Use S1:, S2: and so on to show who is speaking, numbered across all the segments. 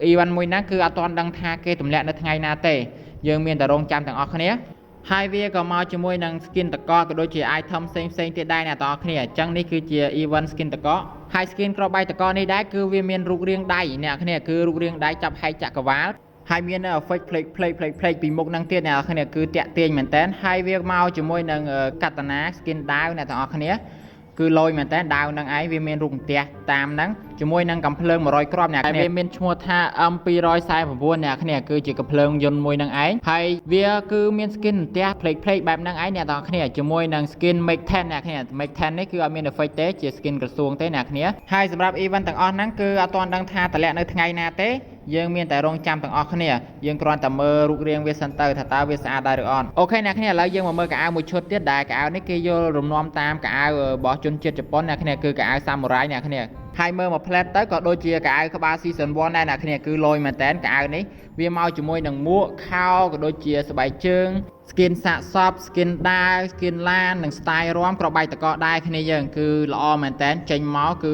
S1: Event មួយហ្នឹងគឺអត់ទាន់ដឹងថាគេទម្លាក់នៅថ្ងៃណាទេយើងមានតែរងចាំទាំងអស់គ្នាហើយវាក៏មកជាមួយនឹង skin តកក៏ដូចជា item ផ្សេងផ្សេងទៀតដែរអ្នកទាំងអស់គ្នាអញ្ចឹងនេះគឺជា event skin តកហើយ skin ក្របបែកតកនេះដែរគឺវាមានរូបរាងដៃអ្នកគ្នាគឺរូបរាងដៃចាប់ហែកចក្រវាលហើយមាន effect ផ្លេកផ្លេកផ្លេកផ្លេកពីមុខហ្នឹងទៀតអ្នកនរគ្នាគឺតាក់ទាញមែនតើហើយវាមកជាមួយនឹងកតនា skin ដាវអ្នកទាំងអស់គ្នាគឺលយមែនតើដាវនឹងឯងវាមានរូបផ្ទះតាមហ្នឹងជាមួយនឹងកំភ្លើង100គ្រាប់អ្នកគ្នាវាមានឈ្មោះថា M249 អ្នកគ្នាគឺជាកំភ្លើងយន្តមួយនឹងឯងហើយវាគឺមាន skin ផ្ទះផ្លេកផ្លេកបែបហ្នឹងឯងអ្នកទាំងអស់គ្នាជាមួយនឹង skin Make 10អ្នកគ្នា Make 10នេះគឺអត់មាន effect ទេជា skin ក្រសួងទេអ្នកគ្នាហើយសម្រាប់ event ទាំងអស់ហ្នឹងគឺអត់ទាន់ដឹងថាតម្លាក់នៅថ្ងៃណាទេយើងមានតែរងចាំទាំងអស់គ្នាយើងគ្រាន់តែមើលរូបរាងវាសិនទៅថាតើវាស្អាតដែរឬអត់OK អ្នកគ្នាឥឡូវយើងមកមើលកៅអៅមួយឈុតទៀតដែលកៅអៅនេះគេយល់រំនាំតាមកៅអៅរបស់ជនជាតិជប៉ុនអ្នកគ្នាគឺកៅអៅសាមូរ៉ៃអ្នកគ្នាហើយមើលមួយផ្លែតទៅក៏ដូចជាកៅអៅក្បាល season 1ដែរអ្នកគ្នាគឺលយមែនតើកៅអៅនេះវាមកជាមួយនឹងមួកខោក៏ដូចជាស្បែកជើង skin សាកសព skin ដាវ skin ឡាននិង style រាំក្របបែកតកដែរគ្នាយើងគឺល្អមែនតើចេញមកគឺ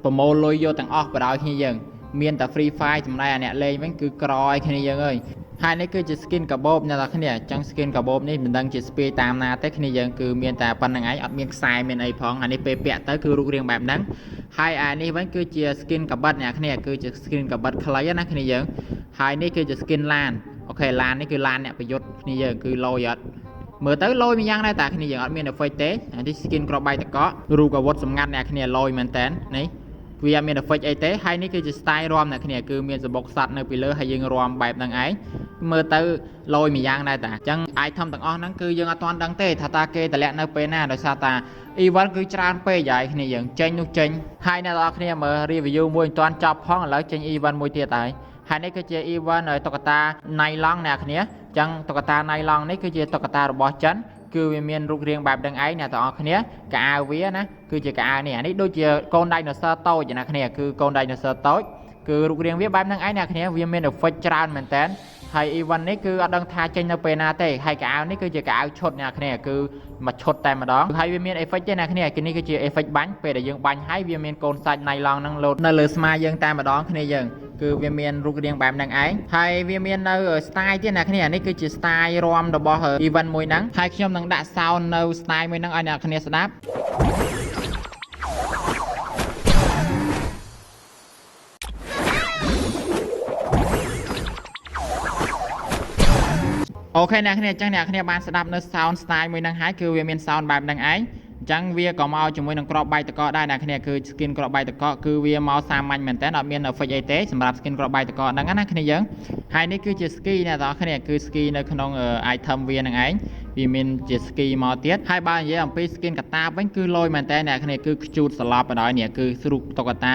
S1: ប្រមូលលុយយកទាំងអស់បដ ாய் គ្នាយើងមានតែ Free Fire ចំណែកអាអ្នកលេងវិញគឺក្រឲ្យគ្នាយើងអើយហើយនេះគឺជា skin កាបូបអ្នកនរគ្នាអញ្ចឹង skin កាបូបនេះមិនដឹងជាស្ពាយតាមណាទេគ្នាយើងគឺមានតែប៉ុណ្្នឹងឯងអត់មានខ្សែមានអីផងអានេះពេលពាក់ទៅគឺរូបរាងបែបហ្នឹងហើយអានេះវិញគឺជា skin កាបិតអ្នកគ្នាគឺជា skin កាបិតខ្លីណាគ្នាយើងហើយនេះគឺជា skin ឡាន OK ឡាននេះគឺឡានអ្នកប្រយុទ្ធគ្នាយើងគឺលយអត់មើលទៅលយមួយយ៉ាងដែរតាគ្នាយើងអត់មាន effect ទេអានេះ skin ក្របបែកតករូបអាវុធសម្ងាត់អ្នកគ្នាលយមែនតើនេះវាអត់មាន effect អីទេហើយនេះគឺជា style រាំអ្នកគ្នាគឺមានសំបុកសัตว์នៅពីលើហើយយើងរាំបែបហ្នឹងឯងមើលទៅលយមួយយ៉ាងដែរតាអញ្ចឹង item ទាំងអស់ហ្នឹងគឺយើងអត់ទាន់ដឹងទេថាតើគេតម្លាក់នៅពេលណាដោយសារតា event គឺច្រើនពេកហើយគ្នាយើងចេញនោះចេញហើយអ្នកនរគ្នាមើល review មួយមិនទាន់ចប់ផងឥឡូវចេញ event មួយទៀតហើយហើយនេះគឺជា event តុក្កតា Nylon អ្នកគ្នាអញ្ចឹងតុក្កតា Nylon នេះគឺជាតុក្កតារបស់ចិនគឺវាមានរូបរាងបែបហ្នឹងឯងអ្នកទាំងអស់គ្នាកៅអៅវាណាគឺជាកៅអៅនេះអានេះដូចជាកូន dinosaur តូចណាគ្នាគឺកូន dinosaur តូចគឺរូបរាងវាបែបហ្នឹងឯងអ្នកគ្នាវាមាន effect ច្រើនមែនតើហើយ event នេះគឺអត់ដឹងថាចេញនៅពេលណាទេហើយកៅអៅនេះគឺជាកៅអៅឈុតអ្នកគ្នាគឺមួយឈុតតែម្ដងហើយវាមាន effect ទេអ្នកគ្នាគឺនេះគឺជា effect បាញ់ពេលដែលយើងបាញ់ហើយវាមានកូនសាច់ nylon ហ្នឹងលោតនៅលើស្មាយើងតែម្ដងគ្នាយើងគឺវាមានរូបរាងបែបហ្នឹងឯងហើយវាមាននៅ style ទៀតអ្នកគ្នានេះគឺជា style រាំរបស់ event មួយហ្នឹងហើយខ្ញុំនឹងដាក់ sound នៅ style មួយហ្នឹងឲ្យអ្នកគ្នាស្ដាប់ OK អ្នកគ្នាអញ្ចឹងអ្នកគ្នាបានស្ដាប់នៅ sound style មួយហ្នឹងហើយគឺវាមាន sound បែបហ្នឹងឯងអញ្ចឹងវាក៏មកជាមួយនឹងក្របបែកតកដែរអ្នកគ្នាគឺ skin ក្របបែកតកគឺវាមកសាមញ្ញមែនតើអត់មាន effect អីទេសម្រាប់ skin ក្របបែកតកហ្នឹងណាគ្នាយើងហើយនេះគឺជា ski អ្នកទាំងអស់គ្នាគឺ ski នៅក្នុង item វាហ្នឹងឯងវាមានជា ski មកទៀតហើយបើនិយាយអំពី skin កតាបវិញគឺលយមែនតើអ្នកគ្នាគឺខ្ជូតសន្លប់បណ្ដោយនេះគឺស្រូបតុក្កតា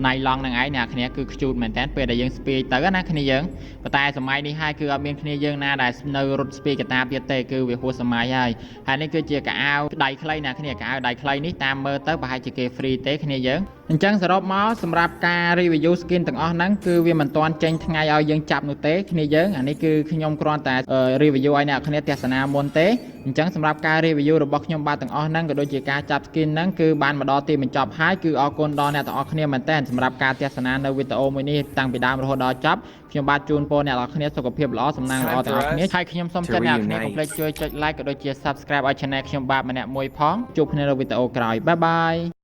S1: nylon ហ្នឹងឯងអ្នកគ្នាគឺខ្ជូតមែនតើពេលដែលយើងស្ពាយទៅណាគ្នាយើងប៉ុន្តែសម័យនេះហើយគឺអត់មានគ្នាយើងណាដែលនៅរត់ស្ពាយកតាបទៀតទេគឺវាហួសសម័យហើយហើយនេះគឺជាកៅអៅដៃខ្លីអ្នកគ្នាកៅអៅដៃខ្លីនេះតាមមើលទៅប្រហែលជាគេ free ទេគ្នាយើងអញ្ចឹងសរុបមកសម្រាប់ការ review skin ទាំងអស់ហ្នឹងគឺវាមិនទាន់ចេញថ្ងៃឲ្យយើងចាប់នោះទេគ្នាយើងអានេះគឺខ្ញុំគ្រាន់តែ review ឲ្យអ្នកគ្នាទស្សនាមុនទេអញ្ចឹងសម្រាប់ការ review របស់ខ្ញុំបាទទាំងអស់ហ្នឹងក៏ដូចជាការចាប់ skin ហ្នឹងគឺបានមកដល់ទីបញ្ចប់ហើយគឺអរគុណដល់អ្នកទាំងអស់គ្នាមែនទែនសម្រាប់ការទស្សនានៅវីដេអូមួយនេះតាំងពីដើមរហូតដល់ចប់ខ្ញុំបាទជូនពរអ្នកទាំងអស់គ្នាសុខភាពល្អសំណាងល្អទាំងអស់គ្នាហើយខ្ញុំសូមចិត្តអ្នកទាំងអស់គ្នាកុំភ្លេចជួយចុច like ក៏ដូចជា subscribe ឲ្យ channel ខ្ញុំបាទម្នាក់មួយផងជួបគ្នានៅវីដេអូក្រោយ bye bye.